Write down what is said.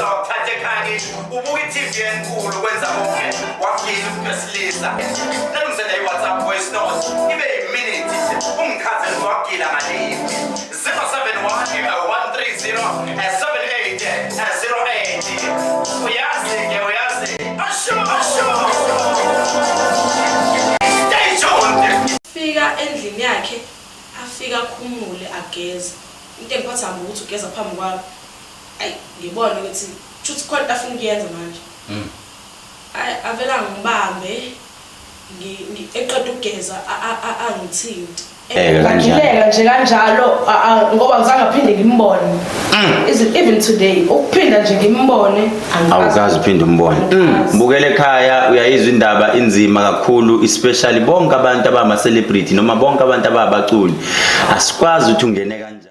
Wakuthatha ekhaya kithi, ubuka i-TV enkulu, kwenza konke, wagila umuntu wesilisa. Nangisenda i-WhatsApp voice note ibe yiminute nje, ungichazele ukuthi wagila ngaliphi. 071 130 78 08. Uyazi-ke, uyazi, asho asho, stay tuned. Fika endlini yakhe, afika akhumule, ageze. Into engiphatha kabi ukuthi ugeza phambi kwami. Ayi, ngibone ukuthi shuthi khona into afuna ukuyenza manje. Ayi, avele angibambe, eqeda ukugeza, angithinte. Kanjani? Ngagileka nje kanjalo, ngoba ngizange ngaphinde ngimbone. Even today, ukuphinda nje ngimbone, angikaze. Awukazi uphinde umbone. Angikaze. Bukele ekhaya, uyayizwa indaba inzima kakhulu, especially bonke abantu abama celebrity noma bonke abantu ababaculi. Asikwazi ukuthi ungene kanjani.